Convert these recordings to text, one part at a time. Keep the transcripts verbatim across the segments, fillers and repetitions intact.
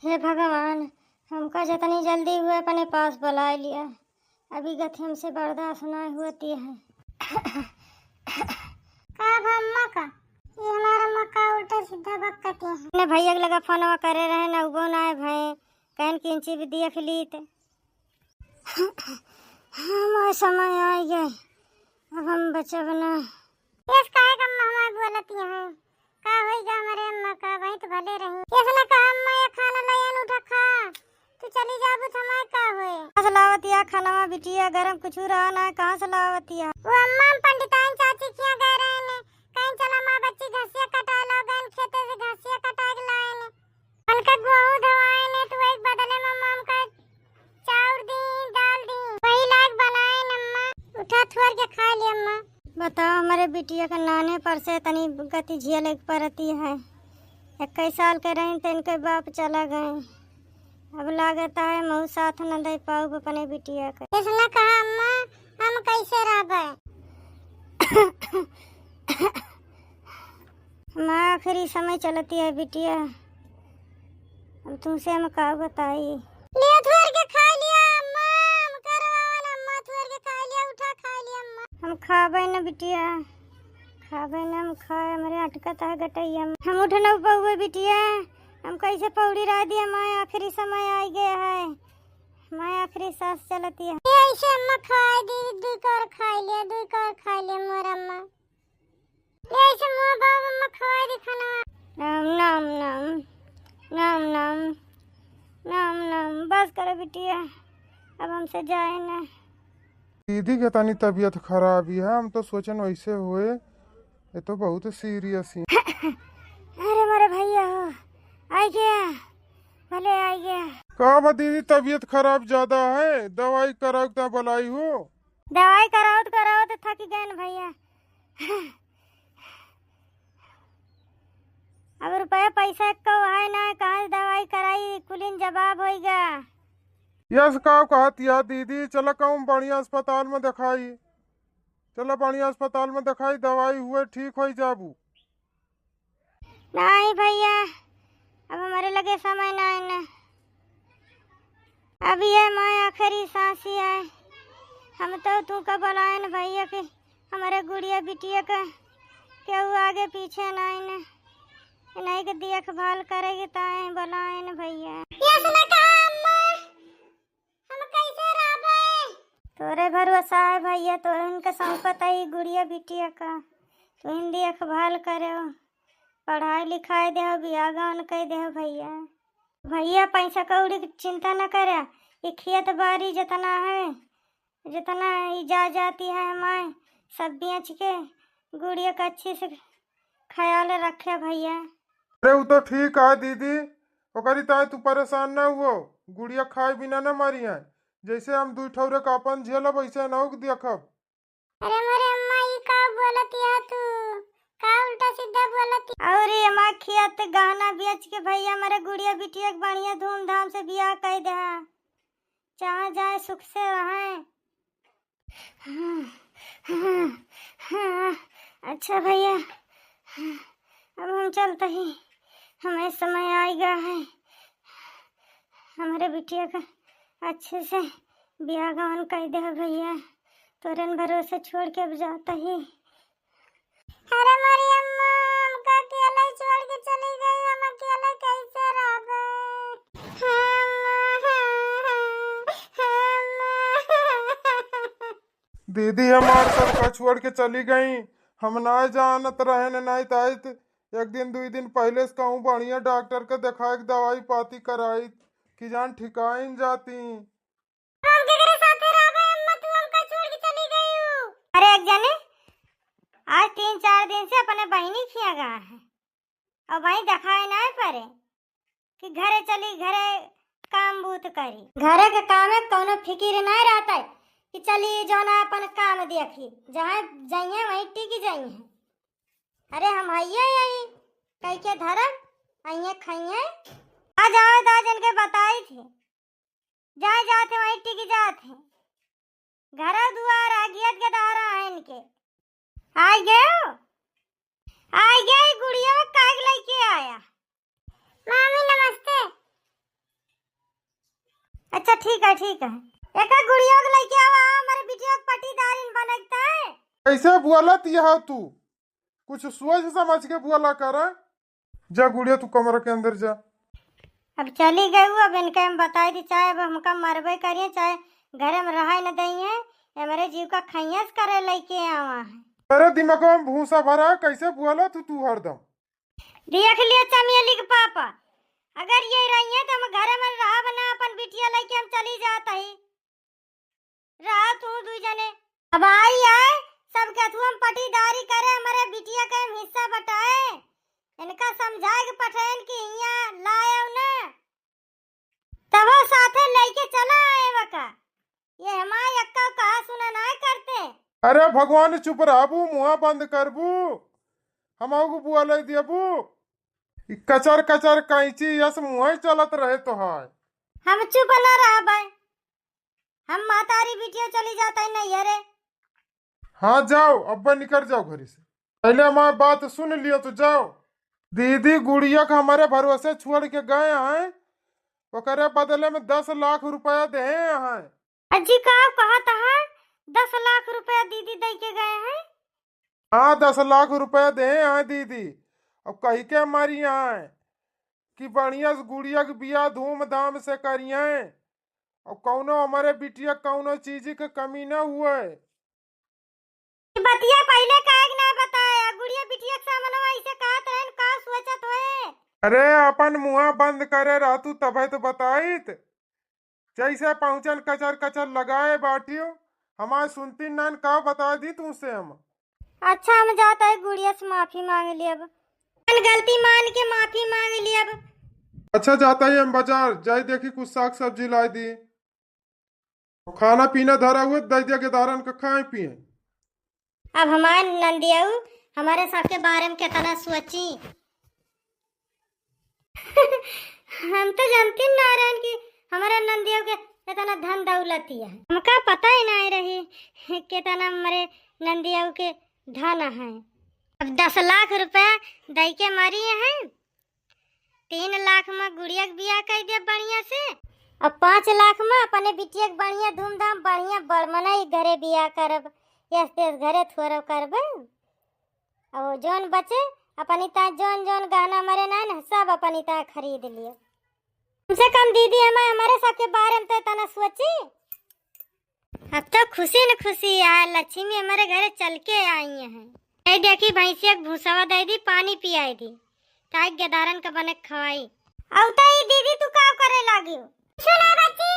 हे भगवान, हमका जितनी जल्दी हुए अपने पास बुलाए लिया, अभी गति हमसे बर्दाश्त ना होती है। का भा अम्मा का? ये हमारा अम्मा का उल्टा सीधा बकती है। अपने भैया के लगा फोनवा करे रहे ना, उबो ना है भए, कहन कि इंची भी देख लीत। हमार समय आइ गए, अब हम बचब ना। यस काहे का अम्मा हमार बोलती हैं? का होइगा हमरे अम्मा का? वही तो भले रही। यस ना कहा अम्मा, ये खाना लयन उठा खा, तू चली जाबू तो हमार का होए? कहाँ से लावत या खानवा बिटिया? घर में कुछ रहा ना है, कहाँ से लावत या? वो अम्मा, हम पंडिताइन चाची किहाँ गए रहे ने, कहीं चला माँ बच्ची घसिया कटाए ला, गए खेते से घसिया कटाए के लाए ने। उनका गेहूं धोवाए ने, तो वही बदले में अम्मा हमका चाउर दी, दाल दी, वही लाग बनाए न अम्मा। उठा थोर के खा ले अम्मा। बताओ, हमरे बिटिया के नाने पर से तनी गति झेले के पड़ती है। इक्कीस साल के रही तो इनके बाप चला गए, अब लागत है महू साथ न दे पाऊब अपने बिटिया के। इसने कहा, अम्मा, हम कैसे रहबे? हमार आखिरी समय चलती है बिटिया, अब तुमसे हम का बताई। लिया थोर के खा लिया अम्मा, हम करवावन अम्मा, थोर के खा लिया, उठा खा लिया अम्मा। हम खाबे न बिटिया, खाबे न हम खाए, हमरे अटकत है गटैया में। हम उठ न पउबे बिटिया, हम कैसे पौड़ी रह दिया, हमार आखिरी समय आइ गया है, हमार आखिरी सांस चलती है। ये ऐसे अम्मा खाए दी, दुइ कौर खा लिया, दुइ कौर खा लिया मोर अम्मा। ले ऐसे मुँह बाबा में खवाई दी खाना। नाम, नाम, नाम, नाम, नाम, नाम, नाम। बस करो बिटिया, अब हमसे जाए ना। दीदी के तनी तबीयत खराब ही है, हम तो सोचन वैसे होए, ये तो बहुत सीरियस ही। अरे मोरे भैया हो, आइ गया, भले आइ गया। का बा दीदी, तबीयत खराब ज्यादा है, दवाई कराओ त बुलाई हो। दवाई करावत करावत थक गए न भैया। अब रुपया पैसा एक्को है ना, कहाँ से दवाई कराई, कुलिन जवाब होइगा। यस का कहत या दीदी, चला कहूँ बढ़िया अस्पताल में देखाई, चला बढ़िया अस्पताल में देखाई, दवाई हुए ठीक होइ जाबू। नाहीं भैया, अब हमरे लगे समय नाहीं न। अब ये माँ आखिरी सांसी है। हम तो तू का बुलाए न भैया कि हमरे गुड़िया बिटिया का केहू आगे पीछे नाहीं न। इन्हीं के देखभाल करेगी ताए बुलाए न भैया। ये सुना कहा अम्मा? हम कैसे रहबे? तोरे भरोसा है भैया, तोरे उनके सौंपत है ई गुड़िया बिटिया का। तू इन देखभाल करेव, पढ़ाई लिखाई देव, बियाह गौन कइ देव भैया। भैया पैसा कौड़ी की चिंता न करे, ई खेत बारी जितना है, जितना ई जा जाती है हमारे, सब बेच के गुड़िया का अच्छे से ख्याल रखे भैया। अरे उ तो ठीक है दीदी, ओकरी ताई तू परेशान ना हुओ, गुड़िया खाए बिना ना मरी है। जैसे हम दुई ठौरे का अपन झेलब वैसे ना ओके देखब। अरे मोरे अम्मा, ई का बोलत या तू? का उल्टा सीधा बोलत या? और ये हमार खेत गहना बेच के भैया हमारे गुड़िया बिटिया के बढ़िया धूमधाम से बियाह कइ दे, जहाँ जाए सुख से रहे। हाँ, हाँ, हाँ, अच्छा भैया, हाँ, अब हम चलत ही, हमें समय आइगा है, हमरे बिटिया का अच्छे से बियाह गवन कइ दे भैया, तोरन भरोसे छोड़ के अब जात ही। अरे मोरी अम्मा, हमका अकेले छोड़ के चली गई, हम अकेले कैसे रहबे? हाँ अम्मा, हाँ, हाँ, हाँ अम्मा। दीदी हमार सबका छोड़ के चली गई, हम ना जानत रहेन, नाहीं त आइत एक दिन दुई दिन पहिले से कहूँ बढ़िया डॉक्टर के देखाए के दवाई पाती कराइत, कि जान ठिकाइन जाती। हम केकरे साथे रहबे अम्मा, तू हमका छोड़ के चली गई हो? अरे एक जने आज तीन चार दिन से अपने बहिनी खिया गया है और वहीं देखाए ना पड़े कि घरे चली, घरे काम बूत करी। घरे के काम में कौनो फिकिर नहीं रहता है कि चली जौना अपन काम देखी, जहाँ जाइए वहीं टिक जाइए। अरे हम हइये यही कह के धरब, आइए खाइए। आ जाओ दादा, इनके बताई थे, जा जात है वहीं टिक जात है। घर दुआर आ गियत के दारा है इनके। आइ गयो, आइ गयो, गुड़िया काग लेके आया। मामी नमस्ते। अच्छा ठीक है, ठीक है। एका गुड़िया के लइके आवा, हमरे बिटिया के पटीदारिन बनैक है। कैसे बोलत यह तू? कुछ सोच समझ के बोला कर। जा गुड़िया, तू कमरा के अंदर जा। अब चली गई, अब इनके हम बताई दी, चाहे अब हमका मरबे करिए, चाहे घरे में रहे न दइए, हमरे जीव का खैयस करे लइके आवा है। अरे दिमाग में भूसा भरा, कैसे बोला तू, तू हरदम। देख लिया चमेली के पापा, अगर ये रहिए तो हम घरे में रहब ना, अपन बिटिया लइके हम चली जात ही। रहा तू दुई जने। अब आई है, सबके अथुआ में पटीदारी करे, हमरे बिटिया के हम हिस्सा बटाए। इनका समझाए के पठेन कि हियाँ लायव ना, तब साथे लइके चला आए वका। ये हमारे अक्का कहा सुना ना करते। अरे भगवान, चुप रहबू, मुँह बंद करबू, हम आगू बुआ लइ देबू। ई कचर कचर कैंची यस मुँह चलत रहे तो है। हम चुप ना रहबे, हम मातारी बिटिया चली जाता है नैहरे। हाँ जाओ, अब्बे निकल जाओ घरे से। पहले हमारी बात सुन लियो तो जाओ। दीदी गुड़िया के हमारे भरोसे छोड़ के गए हैं, ओकरे बदले में दस लाख रुपया दे हैं। अजी का कहत है? दस लाख रुपया दीदी दे के गए हैं? हाँ, दस लाख रुपया दे हैं दीदी। अब कही के मरी हैं कि बढ़िया से गुड़िया के बियाह धूमधाम से करिए। और कौनो हमारे बिटिया कौनो चीज के कमी न हुए। ई बतिया पहिले काहे के ना बताया? गुड़िया बिटिया के सामने ऐसे कहत रहन, का सोचत होए? अरे, अपन मुँह बंद करे रहतू तबे तो बताइत। जैसे पहुँचन कचर कचर लगाए बाटियो, हमार सुनती नान का बता दी तुमसे हम। अच्छा, हम जाता है गुड़िया से माफी मांग लियब। अपन गलती मान के माफी मांग लियब। अच्छा, जाता ही हम बाजार, जाई देखी कुछ साग सब्जी लाई दी। खाना पीना धरा हुए, दे दिया गेदारन के खाए पिए। अब हमार नंदियाऊ हमारे सबके बारे में कितना सोची। हम तो जानते ना रहन कि हमारे नंदियाऊ के कितना धन दौलत है। हमका पता ही नहीं रही कितना हमारे नंदियाऊ के धन है। अब दस लाख रुपया दई के मरी है, तीन लाख में गुड़िया के बियाह कर दे बढ़िया से। अब पाँच लाख में अपने बिटिया के बढ़िया धूमधाम, बढ़िया बड़ मनई घरे बियाह करब, यस तेस घरे थोड़ा करबे। और जौन बचे अपनी ता जौन जौन गहना मरे ना न, सब अपनी ता खरीद लिए। कम से कम दीदी हमें हमारे सबके बारे में तो इतना सोची। अब तो खुशी न खुशी है, लक्ष्मी हमारे घरे चल के आई हैं। ए देखी भैंसिया के भूसवा दे दी, पानी पियाई दी, ताकि गेदारन का बने खवाई। अउ तो ई दीदी तू का करे लागी? सुना बच्ची,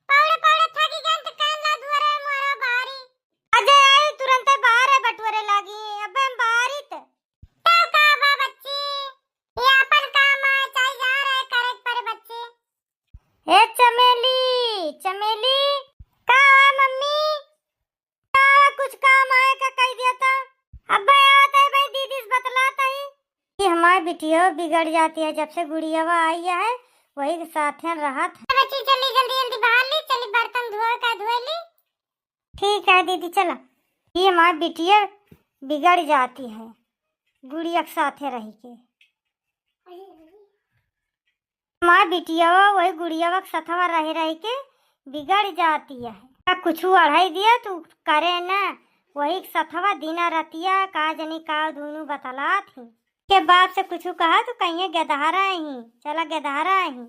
पौड़े पौड़े थकी गन त कान ला दुआरे मोरा बाहरी। अजय आई तुरंत बाहर है बटुअरे लागी, अबे हम बाहरी त। तो का बा बच्ची, ये अपन काम है, चाहे जा रहे करे पर बच्ची। ए चमेली, चमेली, का है मम्मी? का कुछ काम आए का कह दिया था? अब्बे आवत है भाई, दीदी से बतलात है कि हमारी बिटिया बिगड़ जाती है, जब से गुड़ियावा आई है वही के साथे रहत है। बच्ची चली जल्दी जल्दी बाहर ली, चली बर्तन धोए का धोए ली। ठीक है दीदी, चला। ये हमारी बिटिया बिगड़ जाती है गुड़िया के साथे रह के। हमार बिटियावा वही गुड़ियावा के सथवा रह रह के बिगड़ जाती है। का कुछ अढ़ाई दिया तू करे ना, वही के सथवा दिना रतिया का जनी का दुनू बतलात ही। के बाप से कुछ कहा तो कहिए गदहरा ही, चला गदहरा ही।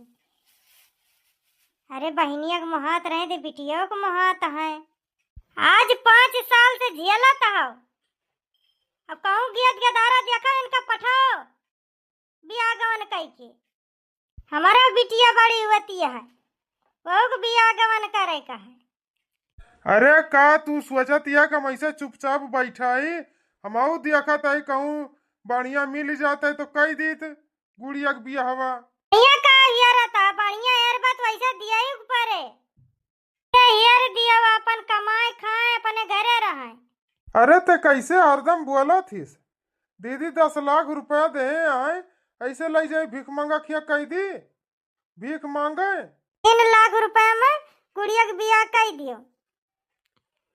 अरे बहिनिया के मोहात रहे दे, बिटिया के मोहात है। आज पाँच साल से झेलत हो, अब कहूँ गियत गदहरा देखा इनका पठाओ। बियाह गवन कइके। हमारा बिटिया बड़ी होती है, वहू के बियाह गवन करे का है। अरे का तू सोचत या कि हम ऐसे चुपचाप बैठा ही? हमहू देखत है कहूँ बढ़िया मिल जात है तो कह दीत गुड़िया के बियाहवा। बढ़िया का हेरत है, बढ़िया हेरबत वैसे दिया ही ऊपरे। ते हेर दिया, वो अपन कमाए खाए, अपने घरे रहे। अरे ते कैसे हरदम बोलत हिस? दीदी दस लाख रुपया दे आए, ऐसे ले जाए भीख मांगा खिया कह दी, भीख मांगे। तीन लाख रुपया में गुड़िया के बियाह कह दियो,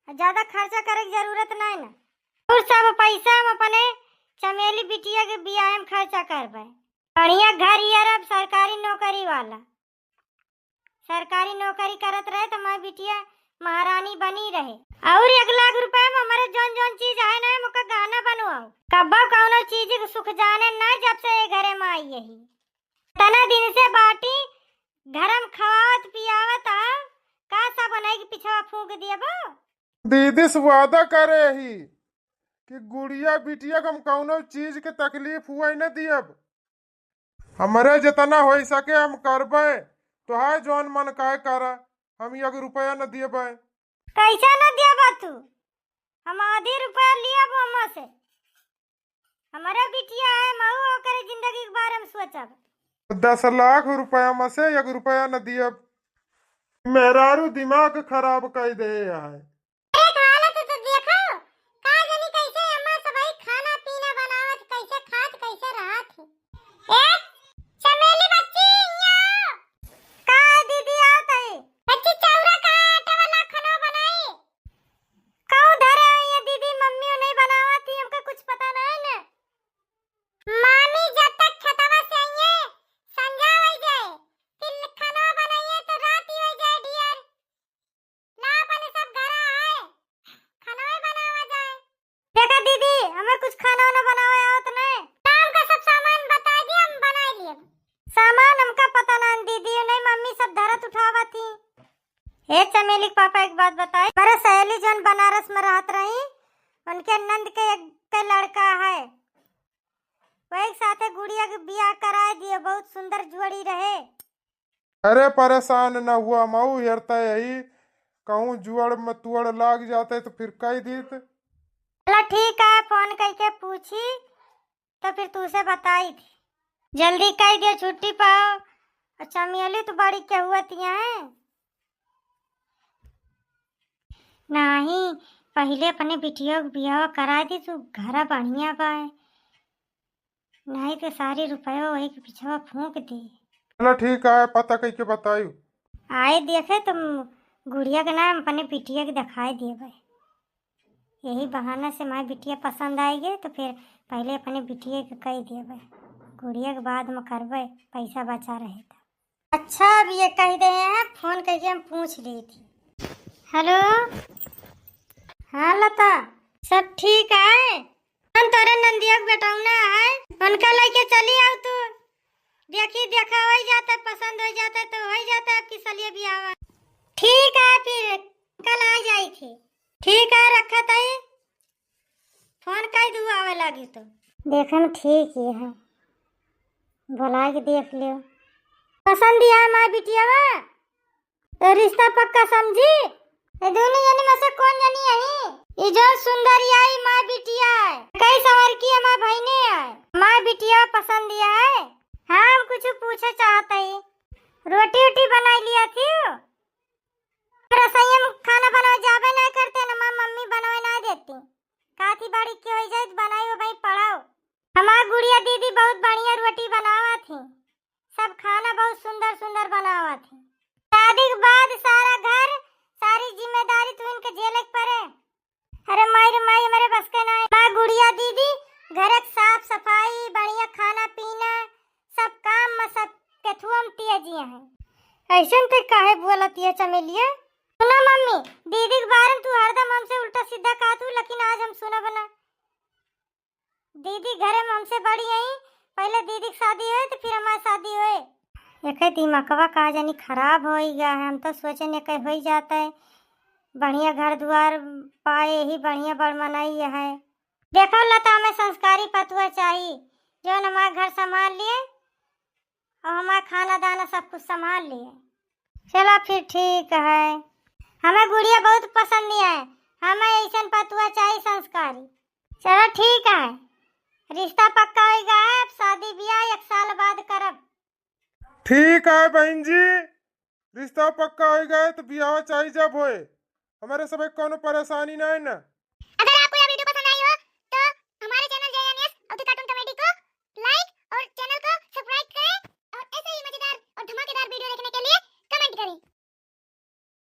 ज्यादा खर्चा करे के जरूरत नहीं ना। और सब पैसा हम अपने चमेली बिटिया के बियाह में खर्चा करबे। बढ़िया घर यार, अब सरकारी नौकरी वाला। सरकारी नौकरी करत रहे तो हमार बिटिया महारानी बनी रहे। और एक लाख रुपया में हमरे जौन जौन चीज है ना, मुका गहना बनवाओ। कब्बो कौनो चीज के सुख जाने ना, जब से ये घरे में आई यही। तना दिन से बाटी, घर में खवावत पियावत आ, का सब बनाई के पिछवा फूंक दिया बा? दीदी से वादा करे ही कि गुड़िया बिटिया के हम कौनो चीज के तकलीफ हुए न दियब। हमरे जितना होई सके हम करबे, तोहार जौन मन कहे कर, हम एक रुपया न दियबे। कैसे न दियबा तू? हम आधी रुपया लियब ओमा से। हमरे बिटिया है, महू ओकरे जिंदगी के बारे में सोचब। दस लाख रुपया में से एक रुपया न दियब। मेहरारू दिमाग खराब कर दे है। अरे, हालत तो देखो, का जानी कैसे अम्मा सबही खाना पीना बनावत, कैसे खात, कैसे रहत है। ए, चमेली बच्ची, यहाँ आओ। का है दीदी, आओ तई। बच्ची, चौरा का आटा वाला खाना बनाई। काऊ धरे है ये दीदी, मम्मी नहीं बनावत ही, हमका कुछ पता नहीं न। मामी जब तक खेतवा से आइए, संझा हो जाए, फिर खाना बनाइए तो रात ही हो जाए, डियर। ला, अपने सब घरा है, खाना बनावा जाए। देखा दीदी, हमें कुछ खाना वाना बनावे आवत नहीं। हमका सब सामान बता दिया, हम बना लिए। सामान हमका पता ना दीदी, नहीं मम्मी सब धरत उठावत ही। हे चमेली के पापा, एक बात बताई, हमारे सहेली जौन बनारस में रहत रही, उनके नंद के एक के लड़का है, वही साथे गुड़िया के बियाह कराए दिए, बहुत सुंदर जोड़ी रहे। अरे परेशान न हुआ, मऊ हेरता यही, कहूँ जुअड़ में तुअड़ लाग जाते तो फिर कह दीत। चला ठीक है, फोन करके पूछी तो फिर तूसे बताई थी। जल्दी कह दियो, छुट्टी पाओ। और चमेली तो बड़ी केहुआ तिया है। नहीं, पहिले अपने बिटिया के बियाह करा दी, तू घरा बढ़िया बा, नहीं तो सारी रुपया वही के पिछवा फूंक दे। चला ठीक है, पता कह के बतायू। आए देखे तो गुड़िया के नाम अपने बिटिया के दिखाई देबे, यही बहाना से माई बिटिया पसंद आई गए तो फिर पहिले अपने बिटिया के कह देबे, गुड़िया के बाद में करबे, पैसा बचा रहे तो। अच्छा, अब ये कह दे हैं, फोन करके हम पूछ ली थी। हेलो, हाँ लता, सब ठीक है? हम तोरे नंदिया के बेटौना है, उनका लेके चली आओ तू। देखी देखा हो जाता है, पसंद हो जाता है तो हो जाता है आपकी सलिया बियाह। ठीक है, फिर कल आ जाई थी। ठीक है, रखा तई, फोन कई दू आवे लागी तो। देखम ठीक ही है, बोला के देख लियो। पसंद है माई बिटिया बा? तो रिश्ता पक्का समझी? ये दोनों जनी में से कौन जनी आई? ये जो सुंदरी आई, माई बिटिया है। कई सवर की हमार बहिने है। माई बिटिया पसंद है। हाँ, हम कुछ पूछे चाहत ही। रोटी वोटी बनाई लिया थी? रसोई में खाना बनावे जाबे ना करते ना, माँ मम्मी बनावे ना देती। काथी बाड़ी के हो जाए तो बनाई हो भाई, पढ़ाओ। हमार गुड़िया दीदी बहुत बढ़िया रोटी बनावा थी। सब खाना बहुत सुंदर सुंदर बनावा थी। शादी के बाद सारा घर, सारी जिम्मेदारी तू इनके झेले के पड़े। अरे माई रे माई, हमारे बस के ना है। माँ गुड़िया दीदी घर के साफ सफाई, बढ़िया खाना पीना, सब काम में सब केथुआ में तेजी है। ऐसन ते काहे बोलत ये चमेलिया? सुना मम्मी, दीदी के बारे में तू हरदम हमसे उल्टा सीधा कहत हूँ, लेकिन आज हम सुनब ना। दीदी घरे में हमसे बड़ी आई, पहले दीदी की शादी होए तो फिर हमारी शादी होए। एके दिमागवा का जानी खराब होई गया है, हम तो सोचन एके होई जाता है, बढ़िया घर दुआर पाए ही बढ़िया बड़ मनई है। देखो लता, हमें संस्कारी पतुआ चाही, जो हमार घर संभाल लिए और हमार खाना दाना सब कुछ संभाल लिए। चला फिर ठीक है, हमें गुड़िया बहुत पसंद है, हमें ऐसन पतुआ चाही संस्कारी। चला ठीक है, रिश्ता पक्का हो गया है, अब शादी ब्याह एक साल बाद करब। ठीक है बहन जी, रिश्ता पक्का हो गया है तो ब्याह चाही जब होए, हमारे सब कौनो परेशानी नहीं ना।